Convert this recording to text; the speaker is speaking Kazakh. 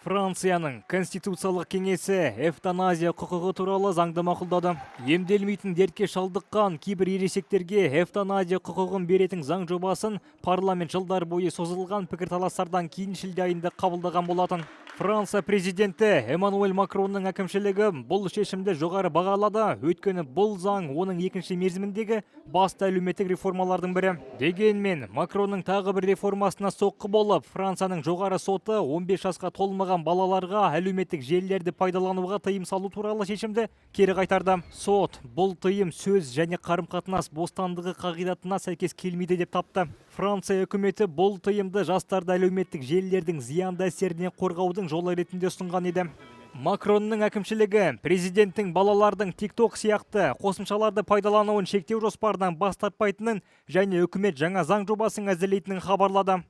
Францияның Конституциялық кеңесі эвтаназия құқығы туралы заңды мақұлдады. Емделмейтін дертке шалдыққан кейбір ересектерге эвтаназия құқығын беретін заң жобасын парламент жылдар бойы созылған пікірталастардан кейін шілде айында қабылдаған болатын. Франция президенті Эммануэль Макронның әкімшілігі бұл шешімді жоғары бағалады, өйткені бұл заң оның екінші мерзіміндегі басты әлеуметтік реформалардың бірі. Дегенмен Макронның тағы бір реформасына соққы болып, Францияның жоғары соты 15 жасқа толмаған балаларға әлеуметтік желілерді пайдалануға тыйым салу туралы шешімді кері қайтарды. Сот бұл тыйым сөз және қарым-қатынас бостандығы қағидатына сәйкес келмейді деп тапты. Франция үкіметі бұл тыйымды жастарды әлеуметтік желілердің зиянды әсерінен қорғаудың жолы ретінде ұсынған еді. Макронның әкімшілігі президенттің балалардың TikTok сияқты қосымшаларды пайдалануын шектеу жоспарынан бас тартпайтынын және үкімет жаңа заң жобасын әзірлейтінін хабарлады.